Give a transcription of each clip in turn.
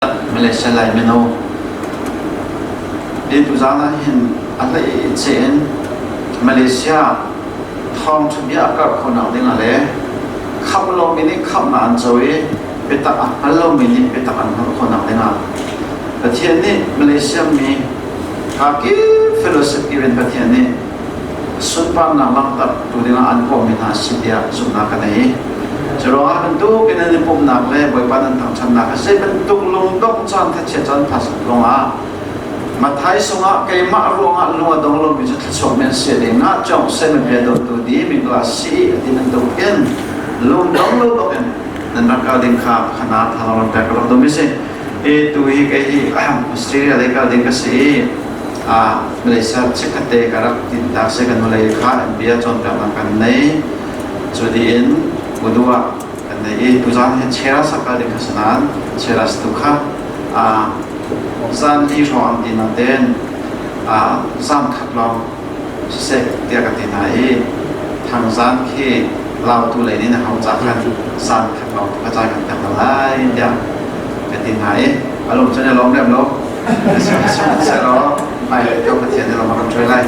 Malaysia Lai mino hi tuzaan ah hin a hleice in Malaysia thawngṭha bia a karh khawhnak dingah le khamh lomi nih khamhnak an co i biatak a hngal lomi nih biatak an hngalh khawhnak dingah Pathian nih Malaysia mi kakip fellowship event Pathian nih sunparnak langhter tu dingah an kawhmi hna si tiah zumhnak ka nei. Curuangah bantuk in an i pumhnak le Bawipa nan thangṭhatnak hi zei bantuk lungdongh caan thachiat caan tha lawngah Mathai sungah keimah ruangah lung a dong lomi cu thluachuak men si ding ah cong se na bia dawtu di mingla si a ti bantuk in lungdong lo bak in nan rak kal ding kha khana thang ron pek ka rak dum si e tu hi kei hi Australia lei kal ding ka si i Malaysia chikkhat te ka rak tintak si kan hnulei kha an bia cawnpiaknak kan nei. Cu dih in Udu ah kan nei i tuzaan hi Cheras ah kal ding kha si nain Cheras tu kha zan li hrawng an ti nain zan khat lawng siseh tiah ka ti hna i thangzan khi Lautu lei nih na hau ca khan zan khat lawng tu kha caan kan pek hna lai tiah ka ti hna i a lung cun i lawm lem lo. Sihmanhsehlaw hmailei tu Pathian nih ram a kan hruai lai.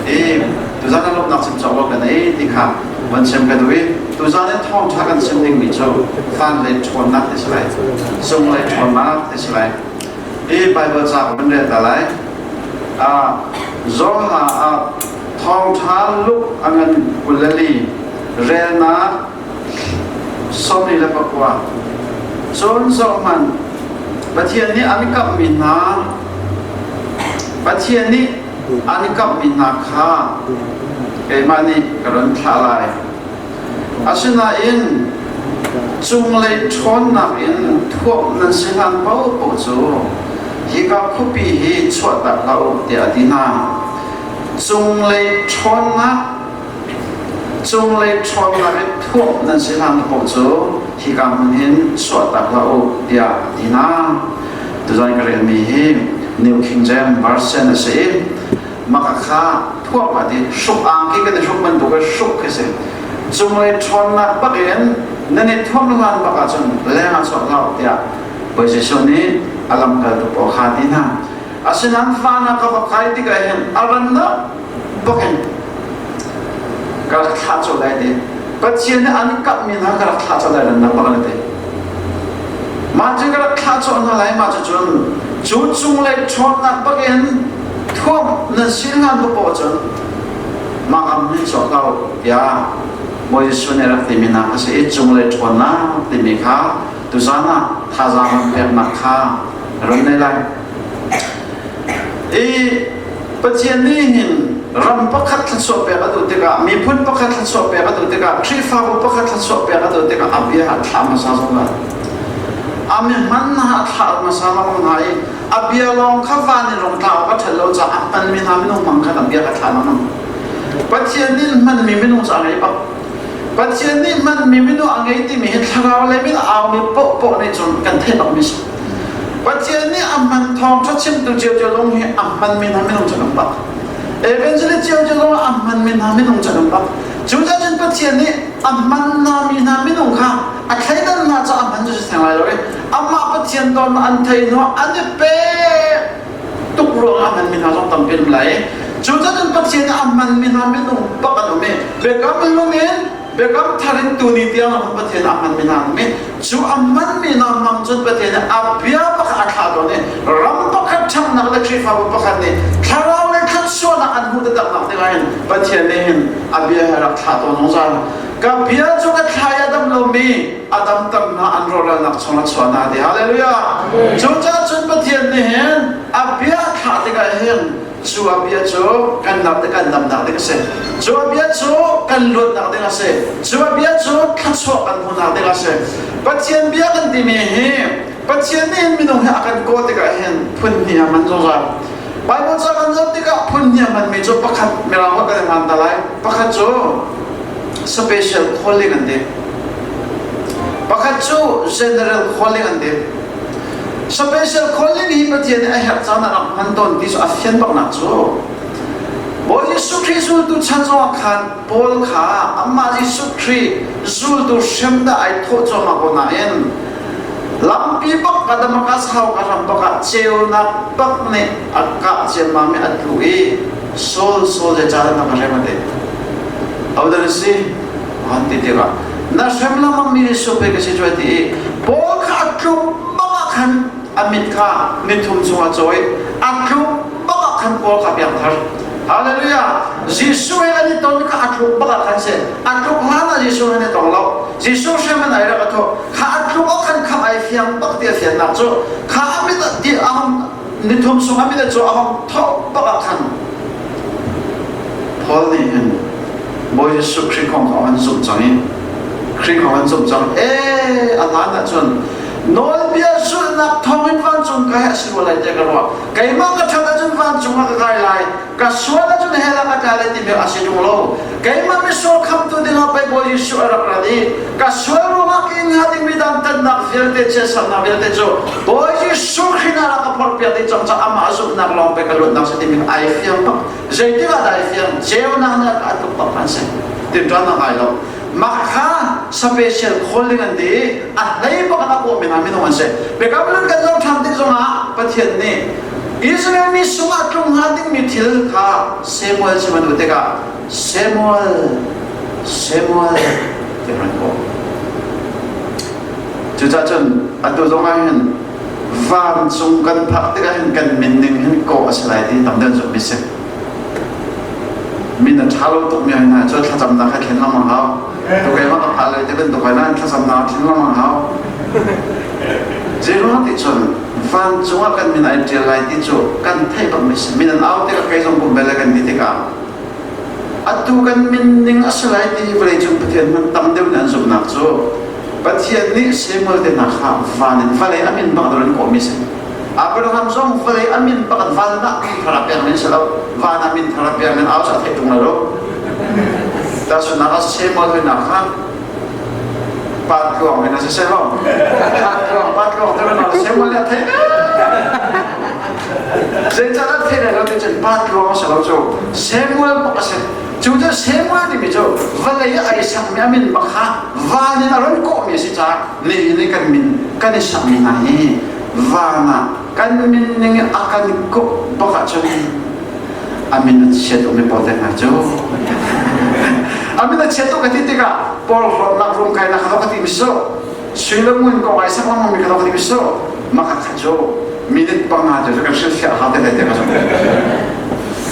I tuzan ah lawmhnak chim cawk lo kan ei ti kha van chim ka duh i tuzan in thawngṭha kan chim dingmi cu van lei ṭhawnnak ti si lai, cung lei ṭhawnnak ti si lai. I Baibal ca kan rel ta lai. Zoha ah thawngṭha luk a ngan 24 relnak 29. Cun zohhmanh, Pathian nih an kamhmi hna Pathian nih an kamhmi hna kha keimah nih ka run thlah lai. Asinain cunglei ṭhawnnak in thuamh nan si hlan paohpaoh cu hika khuapi hi chuahtak hlah u tiah a ti hna. Cunglei ṭhawnnak Cunglei ṭhawnnak in thuamh nan si hlan paoh cu hika hmun hin chuahtak hlah u tiah a ti hna. Tuzan ka relmi hi New King James Version a si i maka kha thuamh a ti hruk angki kan i hruk bantuk in hruk khi si. Cunglei ṭhawnnak bak in nan i thuamh hlan bak ahcun leng ah chuak hlah u tiah Bawi Jesuh nih a lamkaltu pawl kha a ti hna. Asinain van ah ka va kai tikah hin a rannak bak in ka rak thlah colh lai ti. Pathian nih an kamhmi hna ka rak thlah colh lai rannak bak an ti. Mah cu ka rak thlah colh hna lai mah cu cun cu cunglei ṭhawnnak bak in thuam nan si hlan paoh cun mah am hin chuak ko tiah Bawi Jesuh nih a rak timi hna kha si i cunglei ṭhawnnak timi kha tuzaan ah thazaang ran peknak kha ran nei lai. I Pathian nih hin ram pakhat thluachuah pek a duh tikah, miphun pakhat thluachuah pek a duh tikah, Khrihfabu pakhat thluachuah pek a duh tikah a bia a thlah hmasa zungzal. A mi hman hna a thlah hmasa lengmang hna i a bia lawng kha van in rung tla awk a ṭhat lo caah a hmanmi hna minung hmang khan a bia kha thlah lengmang. Pathian nih hmanmi minung cu a ngei bak. Pathian nih hmanmi minung a ngei timi hi thlarau lei min a aumi paohpaoh nih cun kan theih bakmi si. Pathian nih a hman thawngṭha chimtu ciocio zong hi a hmanmi hna minung cu an um bak. Evangelist ciocio zong a hmanmi hna minung cu an um bak. Cucaah cun Pathian nih a hman hna mi hna minung kha a thleidan hna cu a hman cu si theng lai lo i amah Pathian tawn an thei hnu an i pek tuk ruangah a hmanmi hna zong tampi an um lai i cucaah cun Pathian nih a hmanmi hna minung bak an um i biakam hlun in Biakam thar in tuni tiang ah Pathian a hmanmi hna an um i cu a hmanmi hna hmang cun Pathian nih a bia pakhat a thlah tawn i ram pakhat ṭhanghnak le Khrihfabu pakhat nih thlarau le thluachuahnak an hmuh taktaknak dingah hin Pathian nih hin a bia he rak thlah tawn zungzal. Ka bia cu ka thla i a dam lomi a damter hna an rawhralnak chung a chuah hna ti. Hallelujah! Cucaah cun Pathian nih hin a bia a thlah tikah hin Cu a bia cu kan nam le kan damnak ding a si. Cu a bia cu kan luatnak ding a si. Cu a bia cu thluachuah kan hmuhnak ding a si. Pathian bia kan timi hi Pathian nih minung hi a kan kawl tikah hin phun hnih a hman zungzal. Bible ca kan zoh tikah phun hnih a hmanmi cu pakhat mirang holh kan i hman ta lai. Pakhat cu special calling an ti. Pakhat cu general calling an ti. Special calling hi Pathian nih a herh caan ah rak hman tawn ti cu a fian baknak cu Bawi Jesuh Khrih zultu chan zongah khan Paul kha amah Jesuh Khrih zultu hrem dah ai thawh cuahmah ko nain. Lampi bak ka Damascus hau ka ram bak ah ceunak bak nih a kah ciammam i a tlu i Saul Saul zeicahdah na ka hrem a ti. Hodah na si? An ti tikah na hrem lengmang mi Jesuh pei ka si cu a ti i Paul kha a tluk bak ah khan a mit kha nithum chung a cawi a tluk bak ah khan Paul kha piangthar. Hallelujah! Jesuh he an i ton kha a tluk bak ah khan si. A tluk hlan ah Jesuh he an i tong lo. Jesuh hrem an ai rak a thawh. Kha a tluk ah khan khamh ai fiang bak ti a fiannak cu kha a mit ti a hong nithum sung a mit cu a hong thawh bak ah khan Paul nih hin Bawi Jesuh Khrih kong kha an zumh cang i Khrih kong an zumh cang e a hlan ahcun nawlbia zulhnak thawngin vancung kai a si rua lai tiah ka ruah keimah ka ṭhat ahcun vancung ah ka kai lai ka sual ahcun hell ah ka tla lai timi a si ṭung lo keimah misual khamtu dingah pei Bawi Jesuh a rak rat i ka sual ruangah ka in hnga dingmi dantatnak vialte chiatsernak vialte cu Bawi Jesuh Khrih ah rak ka phorhpiak dih cang caah amah zumhnak lawng pei ka luatnak si timi ai fiang bak zeitik ah dah ai fiang ceunak nih a tuk bak an si tinṭan a ngai lo mah kha special calling an ti a hlei bak in a kawhmi hna minung an si biakam hlun kan zoh ṭhan tik zongah Pathian nih Israel mi sungah tlung hnga dingmi thil kha Samuel chim a duh tikah Samuel Samuel ti ran kawh cucaah cun atu zongah hin vancung kan phak tikah hin kan min ning hin kawh a si lai ti tam deuh zumh mi si min a ṭha lo tukmi hna cu thlacamnak he thlen lengmang hau tu keimah ka phah lai ti bantuk hoi nain thlacamnak thlen lengmang hau zeiruang ti cun vancung ah kan min ai ṭial lai ti cu kan theih bak mi si min an au tikah kei zong pum bel kan ti tikah atu kan min ning a si lai ti vawleicung Pathian hman tam deuh nih an zumhnak cu Pathian nih Samuel te hna kha van in vawlei a min bak in kawhmi si Abraham zong vawlei a min bak van ah min thar a pek men si lo van ah min thar a pek men au sa theih tung lo tahchunhnak ah Samuel hoi nak kha pat luang men a si lo pat luang pat luang te men Samuel nih a theih zeicahdah theih lo ti cun pat luang a si lo cu Samuel bak a si cu cu Samuel timi cu vawlei ah ai sakmi a min bak kha van in a ron kawhmi a si caah nihin i kan min kan i sakmi hna hi van ah kan min ning a kan kawh bak ahcun a min a chiat umi pawl te hna cu a min a chiat tuk ka ti tikah porhlawtnak rungkainak kha ka ti mi su sui le ngun kong ai sak lengmang mi kha ka ti mi su mah kha cu minute panga cu kan hrilhfiah hau te te ka cu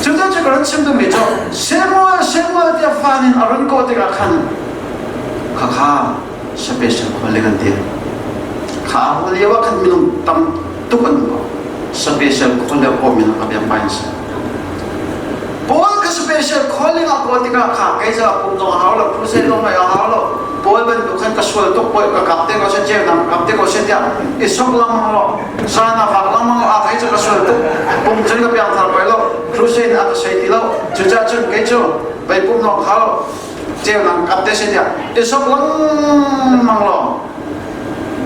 cu cu ka ron chim duhmi cu Samuel Samuel tiah van in a run kawh tikah khan khakha special calling an ti kha a lio ah khan minung tam tuk an um special calling ko min a biak pai si Paul ka special calling a kawl tikah kha kei za pum zong a hau lo crusade zong a hau lo Paul bantuk khan ka sual tuk pawl ka kap te ko se ceu nam kap te ko se tiah i sok langmang lo zan a vak langmang lo a kei cu ka sual tuk pum cun ka piang thar koi lo crusade a ka sei ti lo cucaah cun kei cu vei pum zong kha lo ceunak kap te se tiah i sok lengmang lo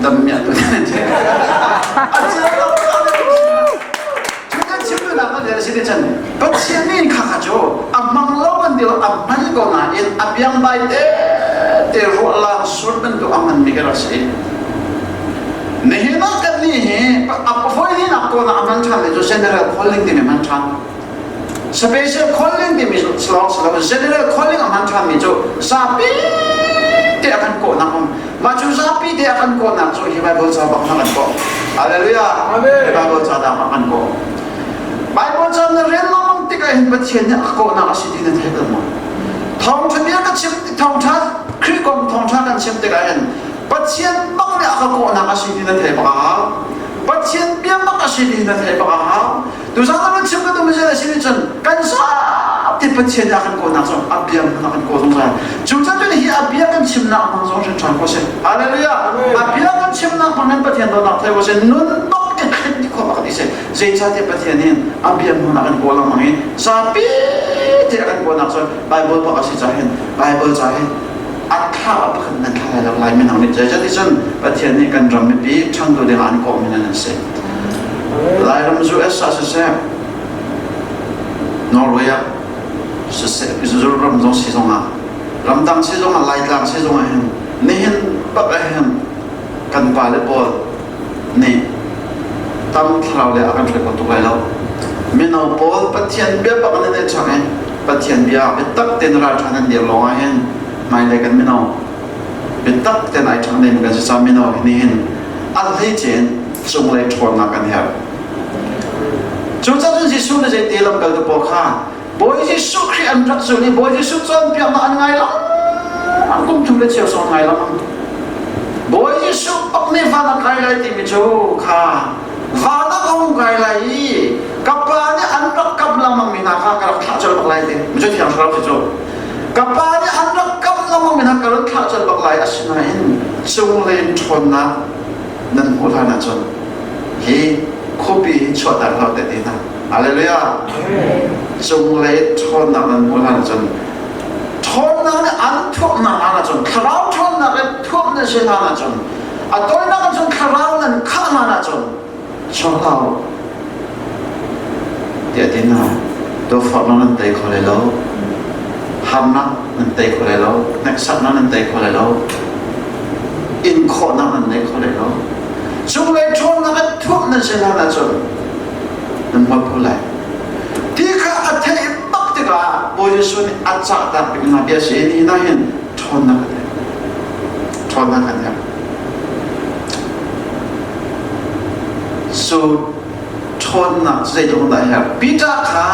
dam miah tu a ceu Pathian nih kha kha cu a hmang lo kan ti lo a hman ko nain a biang bai te te ruah lang sur bantuk a hman mi ka rak si nihin ah kan nih hi a voi ni nak ko na a hman ṭhan mi cu general calling timi hman ṭhan special calling timi lawng si lo general calling a hman ṭhan mi cu zapi te a kan kawhnak um mah cu zapi te a kan kawhnak cu hi Bible ca bak na kan kawh Hallelujah Amen Bible ca dah kan kawh Bible ca na rel lengmang tikah hin Pathian nih a kawhnak a si ti na thei bal maw thawngṭha bia ka chim thawngṭha Khrih kong thawngṭha kan chim tikah hin Pathian bak nih a ka kawhnak a si ti na thei bak a hau Pathian bia bak a si ti na thei bak a hau Tuzaan ah kan chim ka duhmi cu a si cun kan zapi Pathian nih a kan kawlnak zong a bia hmang a kan kawl zungzal. Cu cun hi a bia kan chimnak hmang zong hrin ṭhan ko seh. Hallelujah! A bia kan chimnak hmang in Pathian dawtnak thei ko seh. Nun bak in thlen ti khawh bak ti seh. Zeicahtiah Pathian hin a bia hmang a kan kawl lengmang i zapi te a kan kawlnak cu Bible bak a si ca hin Bible ca hin a thla a pakhat nan thla lai lo lai minang nih zeicahtiah cun Pathian nih kan ram mipi ṭhangtu ding ah an kawhmi nan si. Lairam US ah siseh, Norway ah siseh, Mizoram zong si zongah, ramdang si zongah, Laitlang si zongah hin nihin bak ah hin kan pale pawl nih tam thlarau le a kan hruai kho tuk lai lo. Mino pawl Pathian bia bak an i chang i Pathian bia biatak tein ralṭha nan dir lawng ah hin hmailei kan mino biatak tein ai ṭhang ding kan si ca mino hi nihin a hleice in cunglei ṭhawnnak kan herh. Cucaah cun Jesuh nih zeiti lamkaltu pawl kha Bawi Jesuh Khrih an rak zul i Bawi Jesuh cawnpiaknak an ngai lengmang kum thum le cheu sawng ngai lengmang. Bawi Jesuh bak nih van a kai lai timi cu kha van a hung kai lai i ka pa nih an rak kamh lengmang mi hna kha ka rak thlah colh bak lai ti mi cu thiang thlarau si cu ka pa nih an rak kamh lengmang mi hna ka rak thlah colh bak lai asinain cunglei in ṭhawnnak nan hmuh hlan ahcun hi khuapi hi chuahter hlah te ti hna Hallelujah cunglei ṭhawnnak nan hmuh hlan ahcun ṭhawnnak nih an thuamnak hlan ahcun thlarau ṭhawnnak in thuam nan si hlan ahcun a tawinak ahcun thlarau nan khah hlan ahcun chuak hlah u tiah ti hna doforhnak nan tei kho lai lo harnak nan tei kho lai lo hneksaknak nan tei kho lai lo in khawhnak nan nei kho lai lo cunglei ṭhawnnak in thuam nan si hlan ahcun nan hmual kho lai ti kha a theih bak tikah Bawi Jesuh nih a cahtak bik hna bia si ni hna hin ṭhawnnak a herh ṭhawnnak an herh cu ṭhawnnak zeitluk dah a herh Peter kha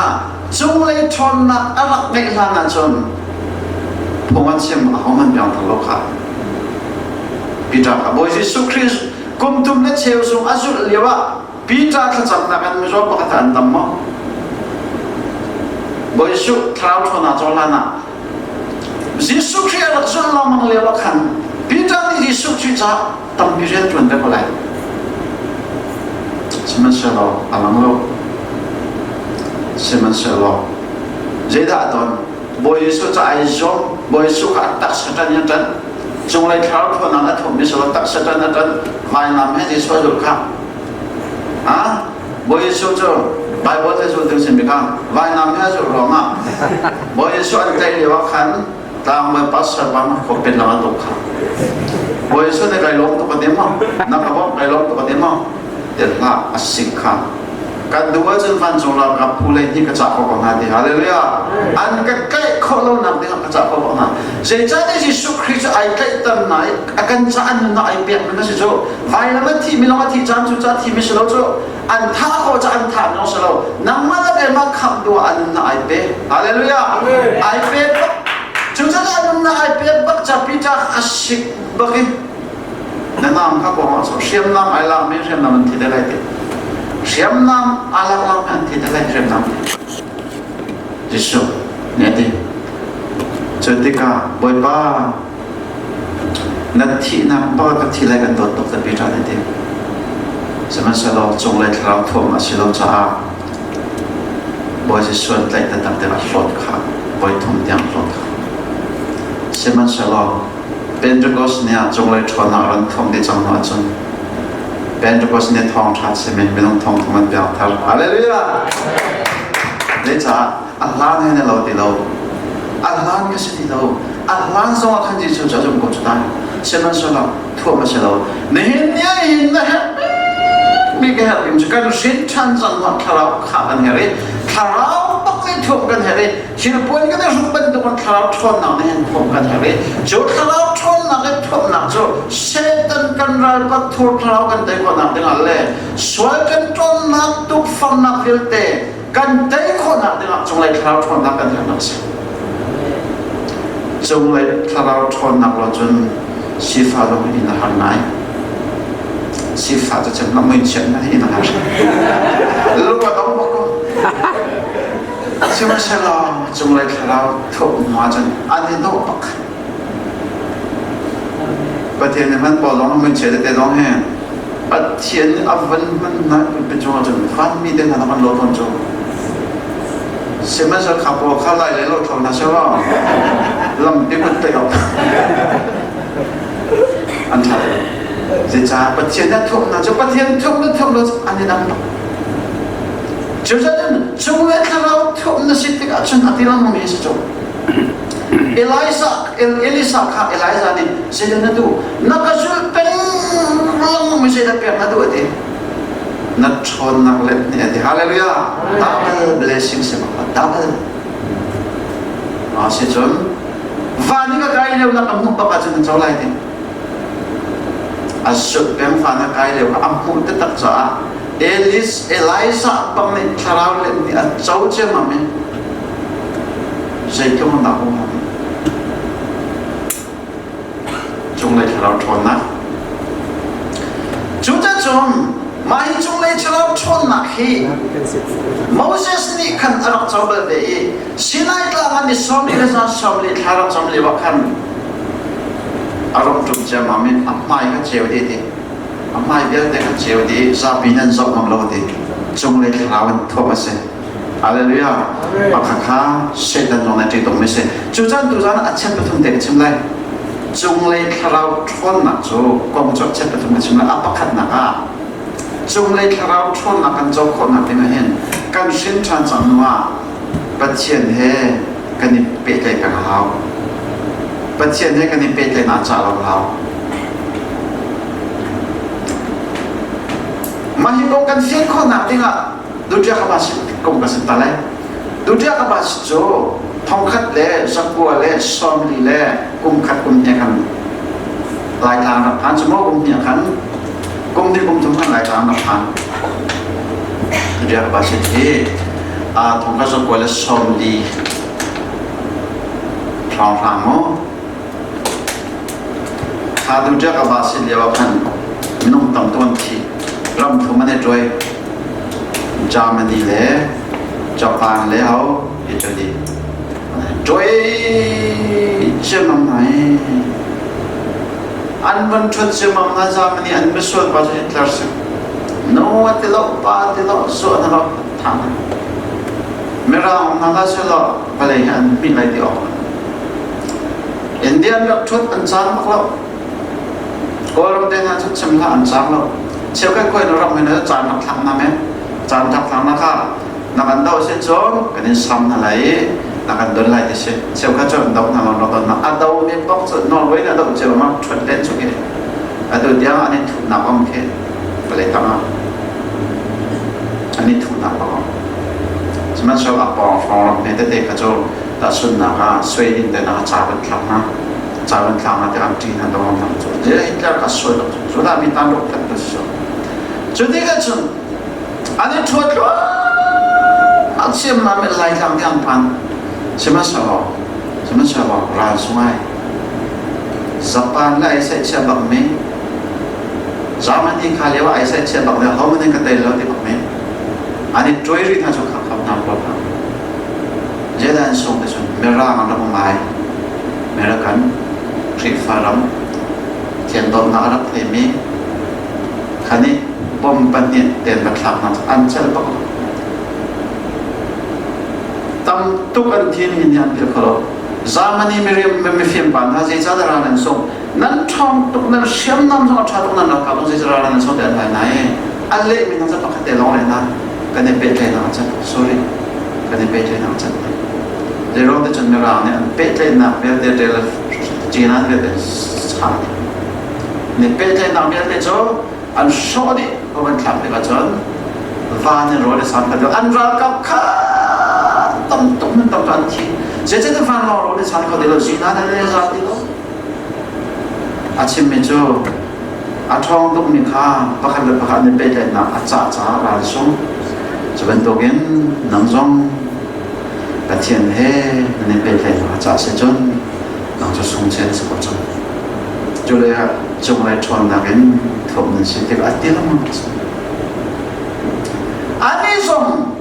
cunglei ṭhawnnak a rak ngeih hlan ahcun phung an chim ahohmanh piangthar lo kha Peter kha Bawi Jesuh Khrist kum thum le cheu chung a zulh lio ah Peter thlacamnak in mizaw pakhat an tam maw? Bawi Jesuh thlarau ṭhawn aa caw hlan ah Jesuh Khrih a rak zulh lengmang lio ah khan Peter nih Jesuh Khrih caah tampi rian ṭuan ve ko lai. Sihmanhsehlaw a lang lo. Sihmanhsehlaw zeidah a ton? Bawi Jesuh ca ai zuam, Bawi Jesuh kha a taksa ṭan in a ṭan. Cunglei thlarau ṭhawnnak a thawhmi sawh taksa ṭan a ṭan. Vainam he Jesuh a zulh kha. Ah, Bawi Jesuh cu Bible he zulh ding simi kha vainam he a zulh ruangah Bawi Jesuh an tlaih lio ah khan tlangbawi pastor pa na khawpet lang a tuk kha. Bawi Jesuh nih kai lawm tuk a ti maw? Na ka bawmh kai lawm tuk a ti maw? Ti hlah a sik kha. Kan duh ahcun vancung ralkap phu lei hi ka cah khawh ko hna ti hallelujah an ka tlaih khawh lonak ding ah ka cah khawh ko hna zeicahtiah Jesuh Khrih cu ai tlaihter hna i a kan ca an nunnak ai pek mi na si cu vailam a thi mi lawng a thi caan cu ca thi mi si lo cu an thah khawh ca an thah mi lawng si lo nangmah le keimah khamh duh ah an nunnak ai pe hallelujah ai pe bak cucaah an nunnak ai pe bak ca Peter a sik bak in Na nam kha kong ah hriamnam ai lak mi hriamnam an thi te lai ti. Hriamnam aa lak lak mi an thi te lai hriamnam. Jesuh nih a ti. Cu tikah Bawipa na thihnak bak ka thi lai kan dawt tuk te Peter nih ti. Sihmanhsehlaw cunglei thlarau thuam a si lo caah Bawi Jesuh an tlaih taktak tikah hlawt kha voi thum tiang hlawt kha. Sihmanhsehlaw Pentecost ni ah cunglei ṭhawnnak ran thawng dih cang hnu ahcun Pentecost ni thawngṭha chim in minung thong thong an piang thar. Hallelujah! Zeicah a hlan he na lo ti lo. A hlan ka si ti lo. A hlan zong ah khan Jesuh cu a zum ko cu ta. Sihmanhsehlaw thuam a si lo. Nihin ni ah hin na herh mi ka herh cu kan hrin ṭhan cang hnuah thlarau kha kan herh i thlarau bak nih thuam kan herh i Thilpuan kan i hruk bantuk in thlarau ṭhawnnak nih hin thuam kan herh i cu thlarau ṭhawnnak i thuamnak cu Satan kan ralpat thur thlarau kan tei khawhnak dingah le sual kan ṭawnnak tukforhnak vialte kan tei khawhnak dingah cunglei thlarau ṭhawnnak kan herhnak a si. Cunglei thlarau ṭhawnnak lo cun sifah lung in a har ngai. Sifah cu cem mui chiat in a har. Lung a dong bak ko. Sihmanhsehlaw cunglei thlarau thuap hnu ahcun an i dawh bak. Pathian nih hman pawl zong mun chia tete zong hi Pathian nih a van hman hna pulpit cung ahcun vanmi te hna an lo tawn cu. Sihmanhsehlaw kha pawl kha lai le lo thlo hna seh lampi kut tlaih awk an ṭha. Zeicah Pathian nih a thuap hna cu Pathian thuap na thuap lo cu an i dang bak. Cucaah cung le thlarau thuam na si tikah cun a ti lengmang mi si cu. Elisa, Elisa kha Elijah nih zeidah na duh? Na ka zulh peng. lengmang mi zeidah pek na duh a ti. Na ṭhawnnak let nih a ti. Hallelujah. Double blessing si ma double. A si cun van i ka kai lio na ka hmuh bak ahcun na co lai ti. A sut peng fa na kai lio kha a hmuh taktak caah Elis Elijah bang nih thlarau let nih a co ciammam in zeitluk an dah um cunglei thlarau ṭhawnnak cucacun mah hi cunglei thlarau ṭhawnnak hi Moses nih khan a rak co bal ve i Sinai tlang ah ni sawm le zan sawm li thla rak cam lio ah khan a rung ṭum ciammam in a hmai kha ceu dih ti a hmai vialte kha ceu dih zapi nan zoh ngam lo ti cunglei thlarau in thuam a si Hallelujah. Pakhat kha Satan zong nih ṭih tukmi si. Cu caan tu zan ah a chiat pathum te ka chim lai. Cunglei thlarau ṭhawnnak cu kong cu a chiat pathum ka chim lai. A pakhatnak ah cunglei thlarau ṭhawnnak kan co khawhnak ding ah hin kan hrin ṭhan cang hnu ah Pathian he kan i pehtlaih peng a hau. Pathian he kan i pehtlaihnak cah lo a hau. Mah hi kong kan fian khawhnak ding ah Duterte ka kong ka si ta lai. Duterte ka cu thongkhat le zakua le sawmli le kum khat kum hnih khan Laitlang rak phan cu maw kum hnih khan kum hnih kum thum khan Laitlang rak phan. Duterte ka hi thongkhat zakua le sawmli hrawnghrang mu Kha Duterte ka va si lio ah khan minung tam tuk an thi. Ram thum an i ṭuai. Germany le Japan le ho Italy. Ṭuai ciammam hna hi. An van ṭhuat ciammam hna Germany an misual pa cu Hitler si. No a ti lo, pa ti lo, zuah na lo, tha hna. Mirang hna la si lo, vawlei hi an hmih lai ti awk. India an rak ṭhut an cang bak lo. Kawlram te hna cu chim hlah an cang lo. Cheukhat khuai na ram hin caan rak thlak na men. Caan rak thlak na kha na kan doh si cun kan in sam hna lai i na kan don lai ti si. Cheukhat cu an doh hna lo rak don hna. A do mi bok cu Norway na doh cio ma ṭhuat len cu khi. Atu tiang an in thutnak om khi vawlei tang ah an in thuhnak bak om. Sihmanhsehlaw a pawng hrawng ram hme tete kha cu tahchunhnak ah Sweden te hna ca kan thlak hna ca kan thlak hna tiah an ṭih hna dong hna cu Hitler kha sual tuk cu dah mi tan ruk that tu si cu tikah cun an i ṭhuat an siam ma men lai tlang tiang phan sihmanhsehlaw sihmanhsehlaw ral sungai Japan le ai saihchia bak mi Germany kha lio ai saihchia bak le ho man ka tel lo ti bak mi an i ṭuai rih hna cu kha kham hna ko hna Zeidah an sung ti cun Mirang an rak um ai. American Khrihfa ram thian dawtnak a rak theimi kha nih bom pahnih ten va thlak hna cu an celh bak lo. Tam tuk an thi ni hi an philh kho lo. Germany mifim pa hna zeicah dah ral nan sung? Nan ṭhawng tuk, nan hriamnam zong a ṭha tuk, nan ralkap zong zeicah ral nan sung ti an hal hna i a lehmi hna cu pakhat te lawng leh hna. Kan i pehtlaihnak a cat. Sorry. Kan i pehtlaihnak a cat. Zeiruang te cun Mirang nih an pehtlaihnak vialte ṭel China vialte chah dih. Ni pehtlaihnak vialte cu an hrawh dih ko kan thlak tikah cun van in rawl i sam kha an ralkap kha tam tuk nan tam an thi. Zeicahtiah van lawng rawl i san kho ti lo, China nan za ti lo. A chimmi cu a ṭhawng tukmi kha pakhat le pakhat an i pehtlaihnak a cah caah ral sung. Cu bantukin nang zong Pathian he nan i pehtlaihnak a cah si cun nang cu sungchian na si ko cang. Cu le cunglei ṭhawnnak in thuam nan si tikah a ti lengmang a si. Anih zong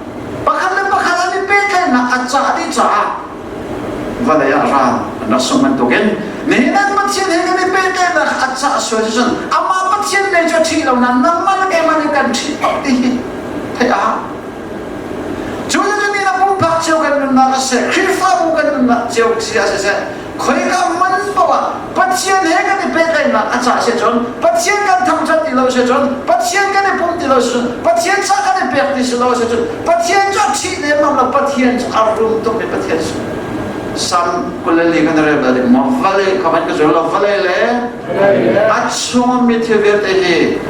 pakhat le pakhat an i pehtlaihnak a cah dih caah vawlei ah ral an rak sung bantukin nihin an Pathian he kan i pehtlaihnak a cah sual cun amah Pathian lei cu a ṭhi lo nain nangmah le keimah nih kan ṭhi bak ti hi theih a hau. Cu cu ni na pumpak cio kan nunnak a si, Khrihfabu kan nunnak cio si ah siseh, khoika hmun paoh ah Pathian he kan i pehtlaihnak a cah si cun, Pathian kan thangṭhat ti lo si cun, Pathian kan i pumh ti lo si cun, Pathian ca kan i pek ti si lo si cun, Pathian cu a ṭhih lemmam lo, Pathian cu a rum tukmi Pathian si. Sam 24 kan rel bal ding maw? Vawlei kha van ka zul lo. Vawlei le a chungmi thil vialte hi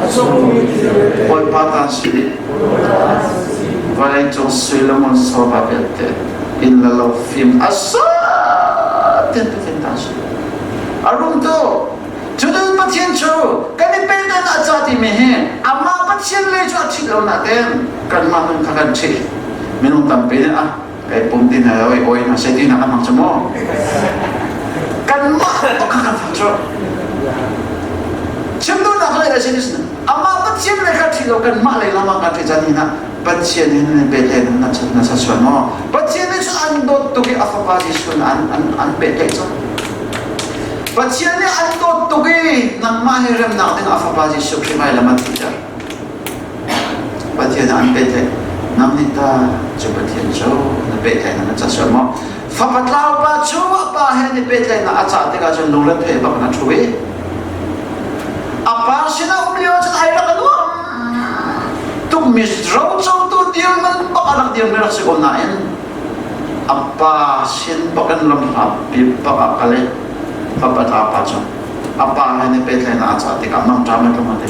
Bawipa ta si dih. Vawlei cung sui le ngun sofa vialte inn le lo fim a ten Pathian ta si. A rum tu Cun Pathian cu kan i pehtlaih ah ca timi hi amah Pathian lei cu a ṭhit lo nain kanmah nun kha kan ṭhit. Minung tampi nih ah kai pum ti na oi oi na se ti na kan hmang cu mu. Kanmah tuk kha kan fang cu. Chim duhnak lei le sin amah Pathian lei kha ṭhit lo kanmah lei lam ah kan ṭhit caan hi na Pathian in nan pehtlaih na na sa sual maw? Pathian nih cun an dawt tuk i a fapa Jesuh an an an pehtlaih cang. Pathian nih an dawt tuk i nangmah he remnak ding a fapa Jesuh Khrih vailam an thihter. Pathian an pehtlaih. Nang nih ta cu Pathian cu na pehtlaih na ca sual maw? Fapa tlau pa cu a pa he ni pehtlaihnak a cah tikah cun lungre thei bak na ṭhu i a pa sinah um lio cun ai rak a nuam tukmi rocotu dirman bak a rak dirmi rak si ko nain a pa sin bak in lamhla pi bak ah kal i fapa tla pa cu a pa he ni pehtlaihnak a cah tikah mangṭam a tlung a ti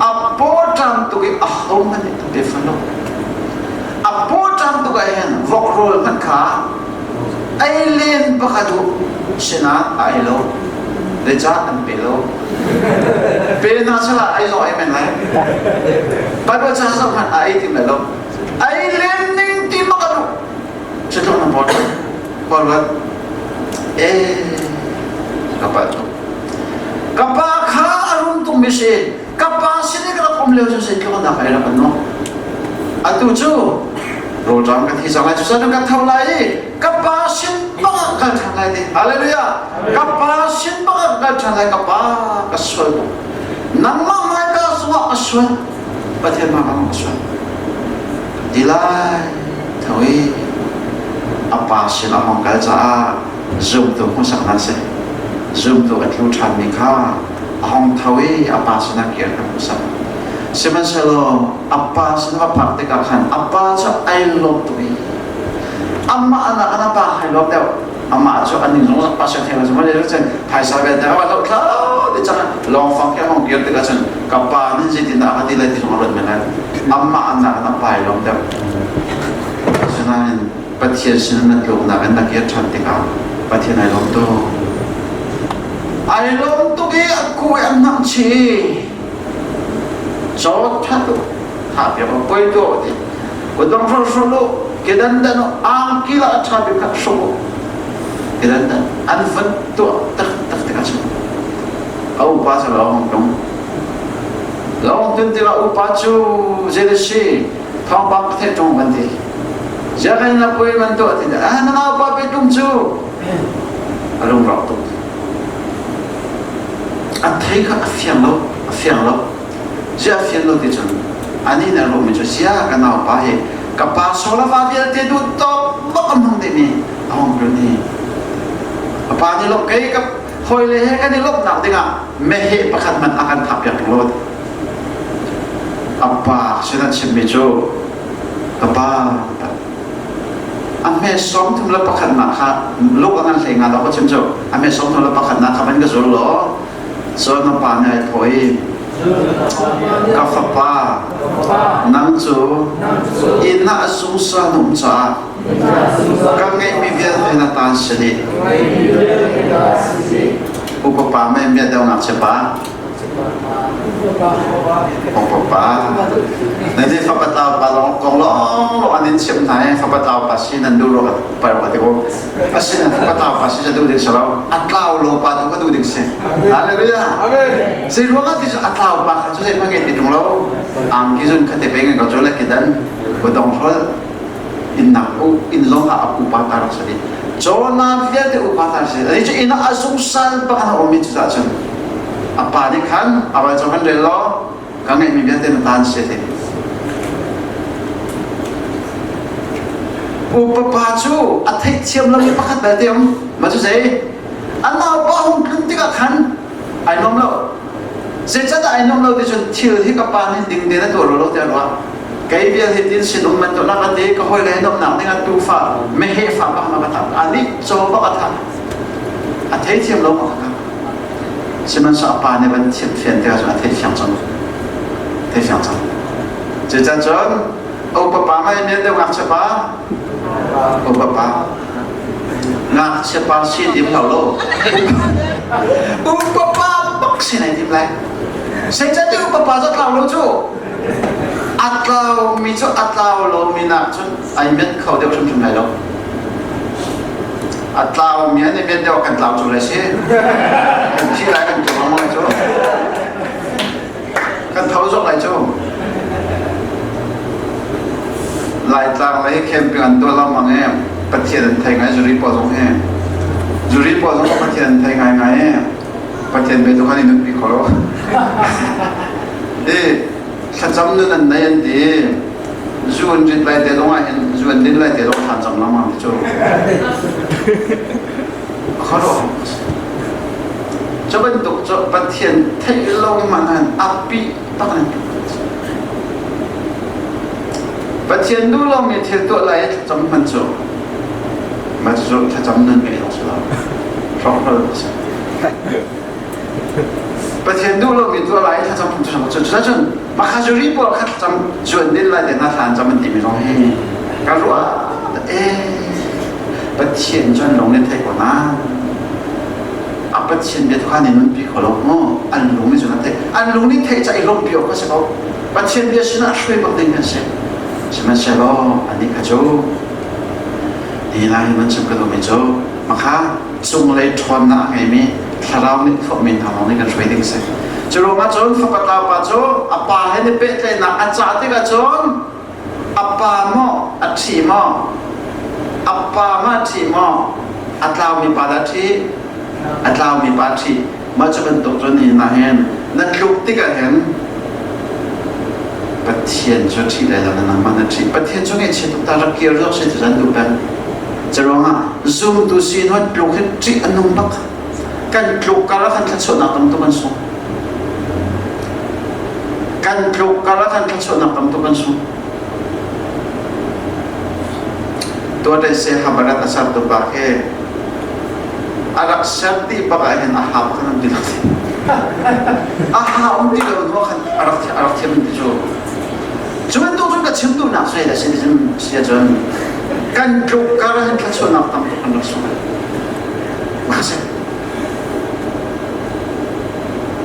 a pawṭam tuk i a hohmanh nih an pe fawn lo a pawṭam tuk ah hin vok rawl hmanh kha ei len pakhat u sinah a ei lo zeicah an pe lo pe hna sala ei zong ei men lai Bible ca zoh hmanh a ei ti men lo ei len ning ti bak a duh cutluk na pawl pawl e ka pa tuk ka pa kha a rum tuk mi si ka pa sin i ka rak um lio cu zeitluk in dah ka ei rak an nuam atu cu rawlṭam ka thi cang lai cucaah ka tho lai i ka pa sin bak ah kal ṭhan lai ti hallelujah ka pa sin bak ah kal ṭhan lai ka pa ka sual tuk nangmah hmaika zongah ka sual Pathian hmaika ka sual ti lai tho i a pa sin a hong kal caah zumtu hmuhsak nan si zumtu a tlu ṭhanmi kha a hong tho i a pa sinah kir kan hmuhsak sihmanhsehlaw a pa sin va phak tikah khan a pa cu ai lawm tuk i amah anak an a pa hai lawm deuh amah cu an ning zong pa sia theng cun male cun phaisa vialte a lo thlau ti cang lawng fang khi hong kir tikah cun ka pa nih zeitin dah ka ti lai ti zong a ruat men lai amah anak an a pa ai lawm deuh asinain Pathian sin na tluknak in na kir ṭhan tikah Pathian ai lawm tuk. Ai lawm tuk i a ku i an hnamh chih. Caw ṭha tuk tha piak u poi tuah u ti. Kutdong hro hro lu kedan dan u angki la a ṭha bik kha hruk u. Kedan dan an van tuah tak tak tikah cun a upa cu lawng tung. Lawng tun tikah upa cu zei da si thawngpang ka theih ṭung van ti. Zianginn na puai man tuah ti ah na naupa pe tum cu a lungrawk tuk. A thei kha a fiang lo, a fiang lo. Zia a fian lo ti cun ani na ruahmi cu zia ka naupa hi ka pa solava vialte duh tawk bak a hmang dihmi a hong tlun hi. A pa nih lawm kei ka hawile he kan i lawmhnak dingah meheh pakhat hmanh a kan thah piak lo. A pa sin a chimmi cu ka pa a hme 31 kha luk a ngan hlei nga dawh ka chim cu a hme 31 kha van ka zul law cun na pa nih ai thawh i ka fapa nang cu inn ah a zungzal na um caah ka ngeihmi vialte na taan si dih upa pa mei mia deuh ngakchia pa Papa. Nanti fapa tlau pa long kong long long an in chim hna i fapa tlau pa si nan duh ro pa ro ti ko. Asi nan fapa tlau pa si ca duh ding si lo. A tlau lo pa tu ka duh ding si. Hallelujah. Amen. Zei ruang ah ti cu a tlau pa kha cu zei hmang ti tung lo. Ang ki zun khate pe ngai ko cu le ki dan ko dong hrol in nak u in zong ah a upa ta rak si. Cawna vialte upa ta si. Ani cu inn ah a zungsal bak an um mi cu cah cun a pa nih khan a vai cong kan rel law ka ngeihmi vialte na tan si ti upa pa cu a theihthiam lomi pakhat belte um ma cu zei a naupa hung tlun tikah khan ai nuam lo zeicahdah ai nuam lo ti cun thil hi ka pa nih ding tein a tuah lo lo tiah ruah. Kei vial hi tin sin um bantuk nak ati ka hawi le nomnak ding ah tufa meheh fa bak ma ka thah ani caw bak a thah a thei thiam lo ma ka sihmanhsehlaw a pa nih van thiam fian te ah cun a thei fiang cang thei fiang cang cucaah cun upa pa mai men deuh ngakchia pa upa pa ngakchia pa si tim lo lo upa pa bak si nai tim lai zeicahtiah upa pa cu tlau lo cu a tlaumi cu a tlau lomi nak cun ai met kho deuh hrimhrim lai lo. A tlaumi an i met deuh kan tlau cu lai si. Kan thi lai kan tu lengmang cu. Kan tho zok lai cu. Laitlang lei camping an tuah lengmang i Pathian an thei ngai zuri pawl zong hi. Zuri pawl zong Pathian an thei ngaingai i Pathian bia tu khan i nunpi kho lo. I thlacam nun an nei an ti. Zu an rit lai te zong ah hin zu an din lai te zong than cang lengmang ti cu. Khuaruah cu bantuk cu Pathian theih lo man han api bak nan Pathian duh lomi thil tuah lai i thlacam hman cu mah cu thlacam nun ngeih lo si lo. Hrawkhrol a si. Pathian duh lomi tuah lai i thlacam cu cu cun Makhazuri pawl kha thlacam zuan din lai te hna thla an cam an timi zong hi ka ruah e Pathian cu an lung nih thei ko na a Pathian bia tu kha nih nunpi kho lo mu an lung nih cun an theih an lung nih theih ca i lawmpi awk a si ko Pathian bia sinah hruai bak ding kan si sihmanhsehlaw anih kha cu ni lai man chim ka duhmi cu makha cunglei ṭhawnnak a ngeimi thlarau nih thuahmi hna lawng nih kan hruai ding si. Cu ruangah cun fapa pa cu a pa he ni pehtlaihnak a cah tikah cun a pa maw a ṭhi maw a pa ma ṭhi maw a tlaumi pa dah ṭhi a tlaumi pa ṭhi mah cu bantuk cun ni na hin na tluk tikah hin Pathian cu ṭhi lai lo na nangmah na ṭhi Pathian cu ngaihchia tuk ta rak kir zok si ti zan duh peng Curuangah zumtu sin hon tluk hi ṭih a nung bak. Kan tluk kar ah khan thluachuahnak tam tuk an sung. Kan tluk kar ah khan thluachuahnak tam tuk an sung. Tuah se habarat a ser tu pa khi a rak ser ti bak ah hin a ha bak an ti lo. A ha um ti lo hnu khan a rak a rak thiam ti cu. Cu bantuk cun ka chim duhnak cu a si si ahcun kan tluk kar hin thluachuahnak tam tuk kan rak sung. Mah si.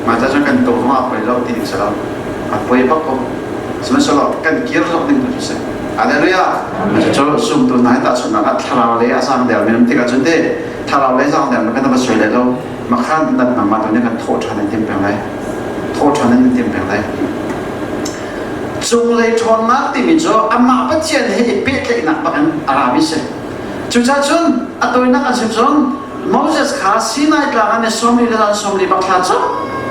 Mah ca cun kan to zong a poi lo ti ding si lo. A poi bak ko. Sihmanhsehlaw kan kir zok ding tu cu si. Hallelujah. Cu zumtu hna hi tahchunhnak ah thlarau lei a sang der mi tikah cun te thlarau lei sang der mi kan va soi lai lo. Makhan nan nangmah tu nih kan thawh ṭhan in tim peng lai. Thawh ṭhan in tim peng lai. Cunglei ṭhawnnak timi cu amah Pathian he i pehtlaihnak bak in a rami si. Cucaah cun a tawinak an sim cun Moses kha Sinai tlang ah ni 40 le zan 40 bak thla cam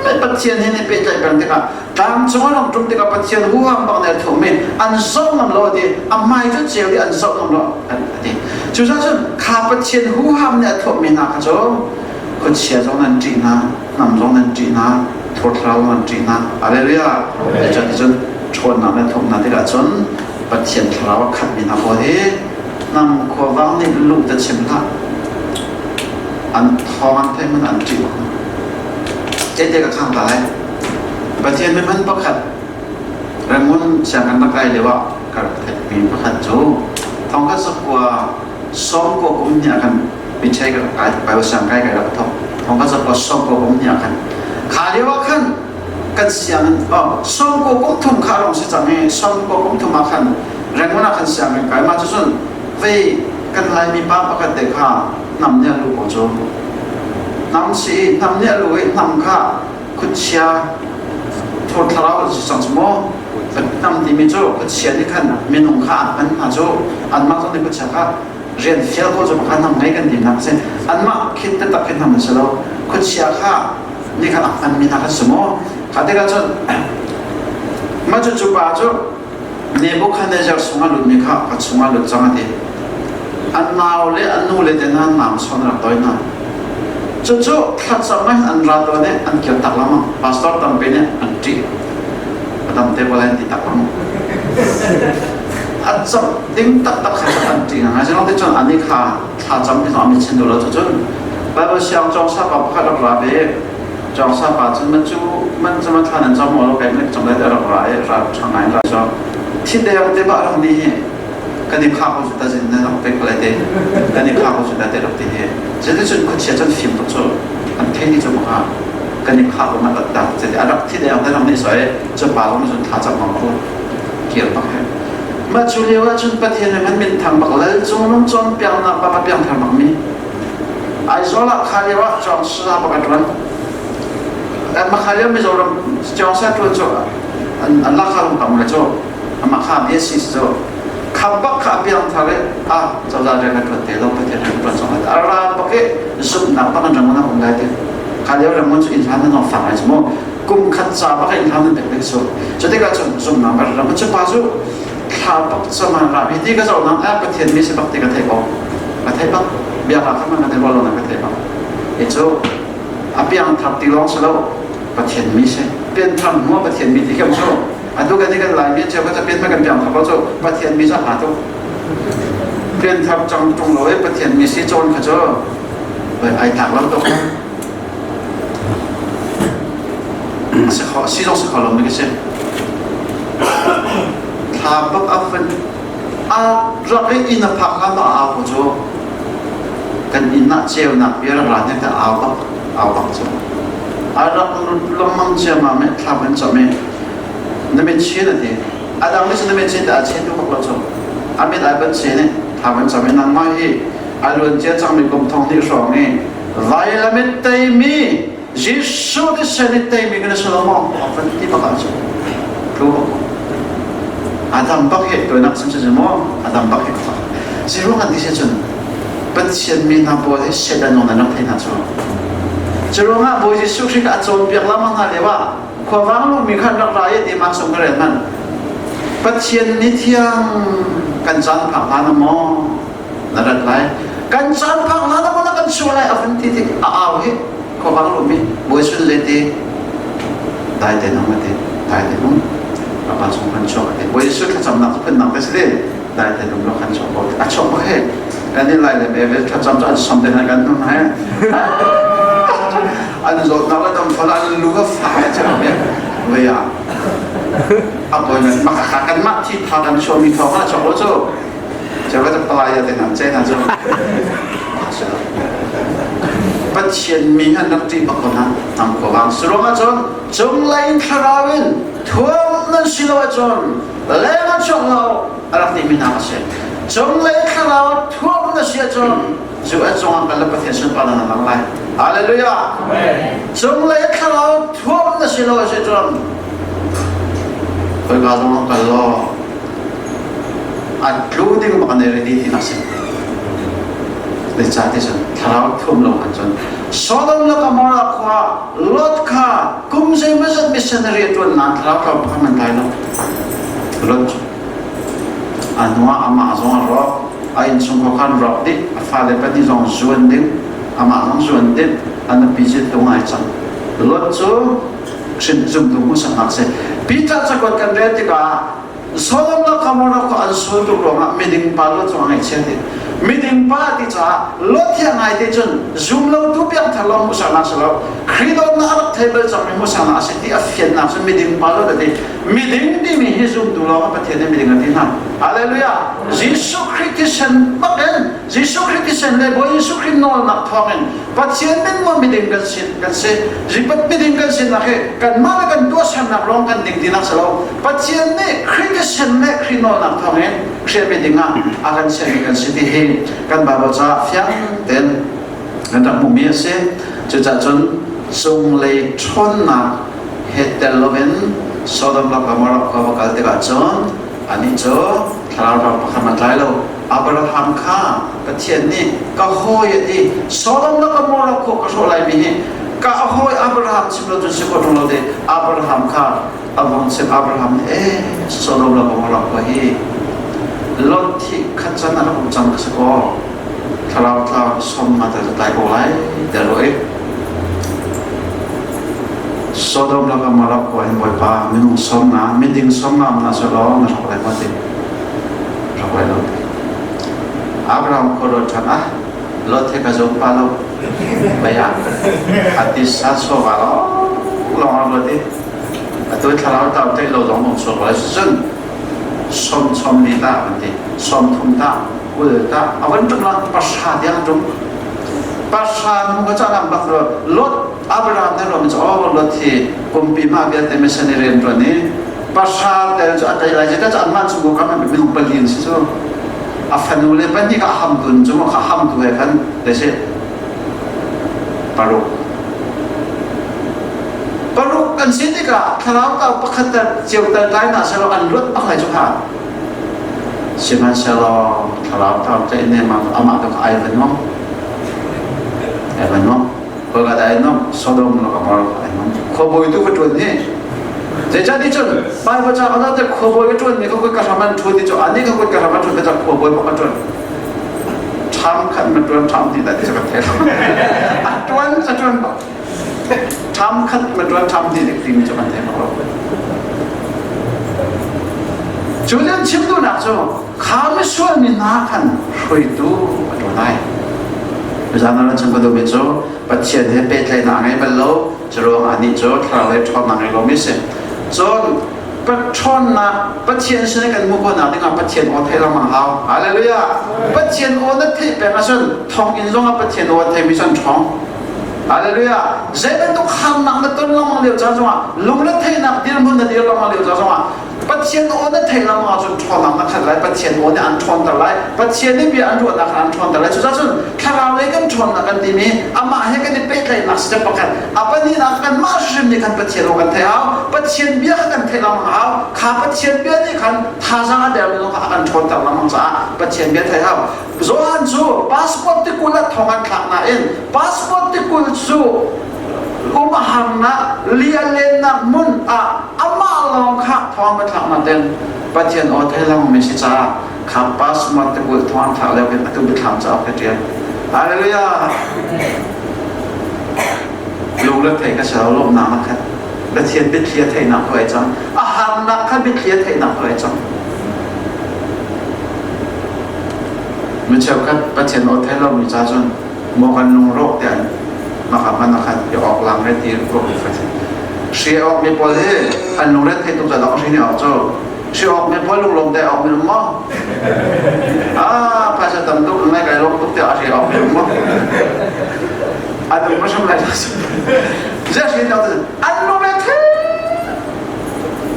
Pathian he ni pehtlaih peng tikah tlang cung an rak ṭum tikah Pathian huham bak nih a thuhmi an zoh ngam lo a ti a hmai cu ceu i an zoh ngam lo a ti. Cucaah cun kha Pathian huham nih a thuahmi hna kha cu khuachia zong nan ṭih hna hnam zong nan ṭih hna thawthlau zong nan ṭih hna hallelujah cun ṭhawnnak le thawknak tikah cun Pathian thlarau a khatmi hna pawl hi hnam khuavang nih luh te chim hlah an thawng an theih man an ṭih bak hna tete ka khang ta lai Pathian mihman pakhat Rangoon sianginn rak kai lio ah ka rak theihmi pakhat cu thongkhat zakua 90 kum hnih ah khan Pichai ka kai Bible siang kai kai rak thok thong ka zak 90 kum hnih ah khan kha lio ah khan kan sianginn oh 90 kum thum kha rong si cang i 90 kum thum ah khan Rangoon ah khan sianginn kai ma cu cun vei kan Laimi pa pakhat te kha hnam nih a lu ko cu hnam si hnam nih a lu i hnam kha khuachia thur thlarau si cang cu maw hnam timi cu khuachia nih khan minung kha an hman hna cu anmah zong nih khuachia kha rian fial ko cu pakhat hnam ngei kan tinak a si anmah khin taktak khin hnam an si lo khuachia kha nih khan a hmanmi hna kha si maw kha tikah cun mah cu cu pa cu Nebuchadnezzar sungah lutmi kha ka chungah lut cang a ti an nau le an nu le te hna nam son rak toi hna cucu thlacam ah an ra tawn i an kir tak lengmang pastor tampi nih an ṭih a tam te pawl an ti tak lengmang. A cam ding taktak kha an ṭih ngai. Zeilong te cun ani kha thla cam ti zong a mit chin duh lo cu cun Bible siang cawng sa pa pakhat rak ra ve. Cawng sa pa cun man cu man cu man thla nan cam maw lo kai man cam lai te rak ra i ra ṭha ngai ra so thi deng te ba rak ni hi kan i kha ko cu ta zin na rak pek lai te kan i kha ko cu ta te rak ti hi zeticun khuachia cun fim tuk cu an thei ni cu maka kan i kha ko ma tak tak a rak thi deng te rak ni so e cu pa zong cun thla cam mang ko kir bak he mah cu lio ah cun Pathian he man min thang bak lal cung nung cawn piangnak bak a piang thar bak mi Aizawl ah kha lio ah cawng sa bak a tuan mah kha lio Mizoram cawng sa tuan cu an lak kha lung tam le cu amah kha BSc cu kham bak kha a piang thar i a cozah rian a tuan te lo Pathian rian tuan zong a ra bak i zumhnak bak an rangon a um lai ti kha lio rangon cu inn hlan nan fak ai mu kum khat ca bak in hlan nan pek ding su cu tikah cun zumhnak bak ram cu pa cu thla bak sama ra hi ti ka zoh nang a Pathian mi si bak ti ka thei ko ka thei bak bia ka khan ka thei lo na ka thei bak hi cu a piang thar ti lawng si lo Pathian mi si pian thar hnu Pathian mi ti kam cu atu kan kan lai mi cheu ka pian ma kan piang thar ko cu Pathian mi sa ha tu pian thar chang tung lo e Pathian mi si cawn kha cu ai tlak lo to Si kho si zong si kho lo mi ka si. Thla bak a fan a rak i inn a phak hlan ah au ko cu kan inn ah ceunak bia rak ra hnek te au bak au bak cu a rak lengmang ciammam i thla kan cam i na mit chin a ti a dang nih cun na mit chin te a chin duh bak lo cu a mit ai ban chin i thla kan cam i nangmah hi a luan cia cangmi kum thong hnih hrawng i vailam in teimi Jesuh thisen in teimi kan si lo maw? A van ti bak ahcun tlu bak Adam bak he tuainak sim si maw? Adam bak he ka Ziruang an ti si cun Pathian mi hna pawl hi Satan nung nan rak thei hna cu. Curuangah Bawi Jesuh Khrih a cawnpiak lengmang hna lio ah khuavang lumi khan rak ra i ti mak sung ka rel hmanh. Pathian ni thiang kan caan phak hlan maw? Na rat lai kan caan phak hlan ah na kan sual lai a vun ti tik a au hi khuavang lumi bawi sun le ti dai te nong ati dai te nong apa chung kan chuak ati bawi su thlacamnak phun dang te si le dai te nong lo kan chuak ko a chuak ko he kan in lai le me ve thlacam cu an som te na kan nun he an zawtnak le dam fal an lu ka fa he chang me ve ya a boy men maka kan mah thi tha kan chuak mi thong a chuak lo cu Pathian mi an rak ṭih bak ko hna tam ko bang suruang ahcun cunglei in thlarau in thuam nan si lo ahcun leng ah chuak lo a rak timi hna a si cunglei thlarau thuam na si ahcun cu an cungah kal le Pathian sunparnak na lang lai Hallelujah cunglei thlarau thuam na si lo a si cun khoika zong kal law a tlu ding bak an i ready ti nak si zeicah ti cun thlarau thum lo an cun Sodom le Gomorrah khua Lot kha kum zeimawzat missionary a ṭuan nain thlarau tlawm pakhat man tlai lo Lot cu a hnuah amah zong a rawk a innchungkhar khan rawk dih a fale pahnih zong zuan ding amah zong zuan ding a nupi cu tung ai cang Lot cu hrin zumtu hmuhsaknak si Peter cakuat kan rel tikah Sodom le Gomorrah khua an sual tuk ruangah miding pa Lot cu a ngaihchia ti miding pa ti caah Lot hi a ngai te cun zum lo tu piangthar lo hmuhsaknak si lo Khrih dawtnak a rak thei bal cangmi hmuhsaknak a si ti a fiannak cu miding pa Lot a ti miding timi hi zumtu lawng ah Pathian nih miding a ti hna Hallelujah Jesuh Khrih thisen bak in Jesuh Khrih thisen le Bawi Jesuh Khrih nawlnak thawngin Pathian min maw miding kan si kan si zipat miding kan sinak hi kanmah le kan tuahsernak lawng kan ding tinak si lo Pathian nih Khrih thisen le Khrih nawlnak thawngin Khrih miding ah a kan sermi kan si ti hi kan Bible caah fiang tein kan rak hmuhmi a si cucaah cun cunglei ṭhawnnak he tel loin Sodom le Gomorrah khua va kal tikah cun anih cu thlarau ram pakhat a tlai lo Abraham kha Pathian nih ka hawi a ti Sodom le Gomorrah khua ka hrawh laimi hi ka hawi Abraham chim lo cun si khawh ṭung lo te Abraham kha a vong chim Abraham nih eh Sodom le Gomorrah khua hi Lot thi khat can a rak um cang ka si kaw thlarau thlau som ma ta tlai ko lai tiah ruah i Sodom le Gomorrah khua hin Bawipa minung som nga miding som nga na selaw na hrawk lai ma ti. chuak lai lo. Abraham khuaruat ṭhan ah Lot he ka zum pa lo. Baya a tisa sova lawng lawng a ruat i atu thlarau tau theih lo zong hung chuak lai cun som chom li ta an ti som thum ta kul ta a van tum la pasha tiang tum pasha nu ka cha lam bak ro Lot Abraham ne rom cho Lot hi kumpi ma vialte missionary rian tuan i pasha tel cu a tei lai ta an man chung ko kam minung pali si cu a fanu le pahnih ka ham tun cu kha ham tu he khan te si paruk paruk kan si tikah thlarau kau pakhat tar cio tar tlai na selo an luat bak lai cu kha sihmanhsehlaw thlarau kau te ne ma amah to ai van nom ai van nom ko ka dai nom Sodom lo Gomorrah ai nom khuabawi tu ka tuan ni zeicah ti cun Bible ca ka te khuabawi ka tuan mi ka kut ka hram an thu ti cu ani ka kut ka hram an thu ka khuabawi bak ka tuan ṭham khat na ṭuan ṭham ti dah ti cu ka thei a ṭuan a ṭuan bak ṭham khat na ṭuan ṭham ti dik timi cu kan thei bak lo cu nan chim duhnak cu kha misual mi hna khan hruaitu a ṭuan lai Zan an chim ka duhmi cu Pathian he pehtlaihnak a ngei bal lo cu ruangah anih cu thlarau lei ṭhawnnak ngei lomi si cun ṭhawnnak Pathian sin kan hmuh khawhnak dingah Pathian aw theih lengmang hau. Hallelujah. Pathian aw na theih peng ahcun thonginn zongah Pathian aw a theimi cu an ṭhawng. Hallelujah. Zei bantuk harnak na ton lengmang lio caan zongah lungre theihnak dirhmun na dir lengmang lio caan zongah Pathian aw na theih lengmang ahcun ṭhawnnak na khat lai. Pathian aw nih an ṭhawnter lai. Pathian nih bia an ruahnak kha an ṭhawnter lai. Cucaah cun thlarau lei kan ṭhawnnak kan timi amah he kan i pehtlaihnak step pakhat a pahnihnak kanmah hrim nih khan Pathian aw kan theih hau. Pathian bia kha kan theih lengmang hau. Kha Pathian bia nih khan thazaang a dermi zong kha a kan ṭhawnter lengmang caah Pathian bia theih hau. Johan cu passport tikulh ah thong an thlak nain passport tikulh cu umharnak lialennak hmun ah amah lawng kha thawng va thlak natin Pathian aw thei lengmang mi si caah kha passport tikulh thong an thlak lio khin atu biathlam cauk ka ṭial. Hallelujah! Lungre thei ka ser lawmhnak na khat. Pathian biathli a theihnak ko ai cang. A harnak kha biathli a theihnak ko ai cang. Mi cheukhat Pathian aw thei lomi ca cun maw kan lungrawk te an maka man khan i awk lang re ti ruak mi fat. Hri awk mi pawl hi an lungre thei tuk ca hri ni awk cu hri awk mi pawl lunglawm te awk mi um maw? Ah, phaisa tam tuk ngai kai lawm tuk te a hri awk mi um maw? A dum ma shum lai Zia hri ni awk an lungre thei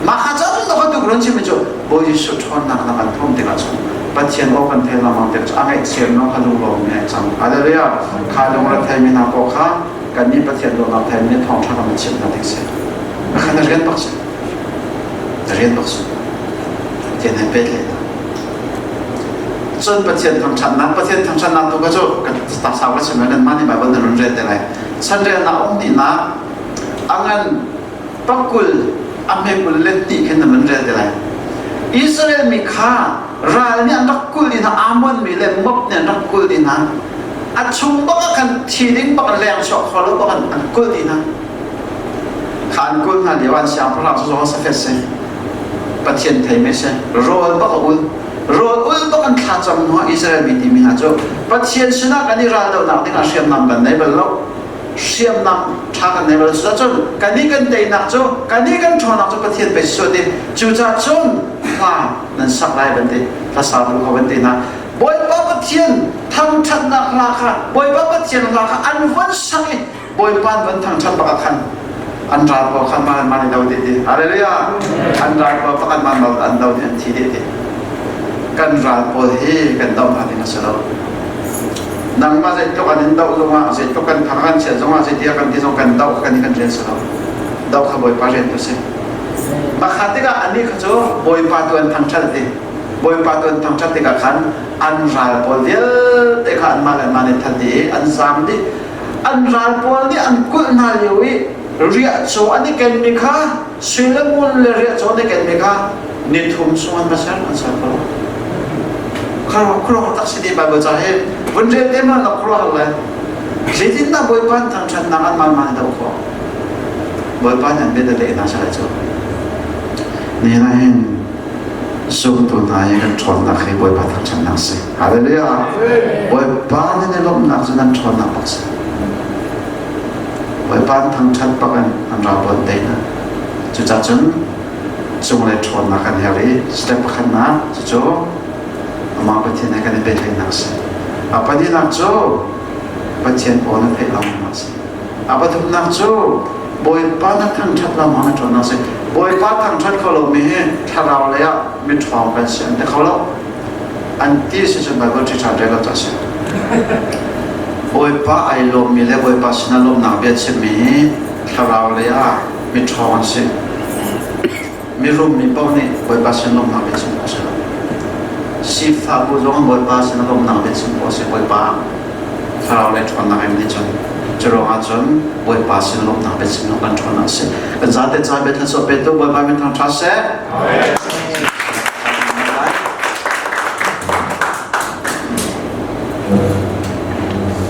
Mah kha ca cu ka tuk run chim cu Bawi Jesuh ṭhawnnak na kan phum tikah cun Pathian aw kan thei lengmang tik cu a ngaihchiat no kha lunglawm mi ai cang. Hallelujah. Kha lungre theimi hna paoh kha kannih Pathian dawtnak theimi thawngṭha kan chimh hna tik si. Kha na rian bak si. Na rian bak si. Pathian he pehtlaih hna. Cun Pathian thangṭhatnak, Pathian thangṭhatnak tu kha cu kan sau ka chim lai, nanmah nih Baibal na run rel te lai. Chanrelnak um dihnak a ngan pakul a hmekul le hnih khin na van rel te lai. Israel mi kha ral nih an rak kulh dih hna, Ammon mi le Moab nih an rak kulh dih hna. A chung bak ah khan thi ding bak leng chuak kho lo bak an kulh dih hna. Kha an kulh hna lio an siangpahrang cu zong safet si. Pathian thei mi si. Rawl bak a ul. Rawl ul bak an thlacam hnu ah Israel mi timi hna cu Pathian sinah kan i raldohnak ding ah hriamnam kan nei bal lo. Hriamnam ṭha kan nei bal lo. Cucun kannih kan teinak cu kannih kan ṭhawnnak cu Pathian pei si ti. Cucaah cun hla nan sak lai ban ti hla sa bu kha ban ti hna. Bawipa Pathian thangṭhatnak hla kha Bawipa Pathian hla kha an von sak i Bawipa an von thangṭhat bak ah khan an ral pawl khan man man i do dih ti. Hallelujah! An ral pawl bak an man an do dih an thi dih ti. Kan ral pawl hi kan doh hna ding a si lo. Nangmah zeitluk an in doh zongah, zeitluk kan thang kan chiat zongah, zeitia kan ti zong kan doh kan kan rian si lo. Doh kha Bawipa rian tu si. Makha tikah anih kha cu Bawipa tu an thangṭhat ti. Bawipa tu an thangṭhat tikah khan an ral pawl vialte kha anmah le anmah nih that dih i an zaam dih. An ral pawl nih an kulh hna lio i riahcaw an i kenmi kha sui le ngun le riahcaw an i kenmi kha nithum chung an va ser an ser ko. Khuaruahhar tak si ti Bible ca hi vun rel te ma na khuaruahhar lai. Zeitindah Bawipa an thangṭhatnak an mah mah doh khawh? Bawipa nih an bia leh hna sai cu. Ni hin. Zumtu hna hi kan ṭhawnnak hi Bawipa thangṭhatnak si. Hallelujah. Bawipa nan i lawmhnak cu nan ṭhawnnak bak si. Bawipa an thangṭhat bak in an ral buan te hna. Cucaah cun cunglei ṭhawnnak kan herh i step pakhatnak cucu amah Pathian he kan i pehtlaihnak si. A pahnihnak cu Pathian aw na theih lengmang si. A pathumnak cu Bawipa na thangṭhat lengmang na ṭhawnnak si. Bawipa thangṭhat kho lomi hi thlarau lei ah miṭhawng kan si an ti kho lo. An ti si cun Baibal ṭhiṭha rel lo cah si. Bawipa ai lawmmi le Bawipa sinah lawmhnak bia chimmi hi thlarau lei ah miṭhawng an si. Mirum mi paoh nih Bawipa sin lawmhnak bia chim khawh si lo. Sifah bu zong Bawipa sin lawmhnak bia chim khawh si. Bawipa thlarau le ṭhawnnak in nih cun cu ruangah cun Bawipa sin lawmhnak bia chim kan ṭhawnnak a si. Kan zate ca bia thlasawh petu Bawipa min thangṭha seh. Amen.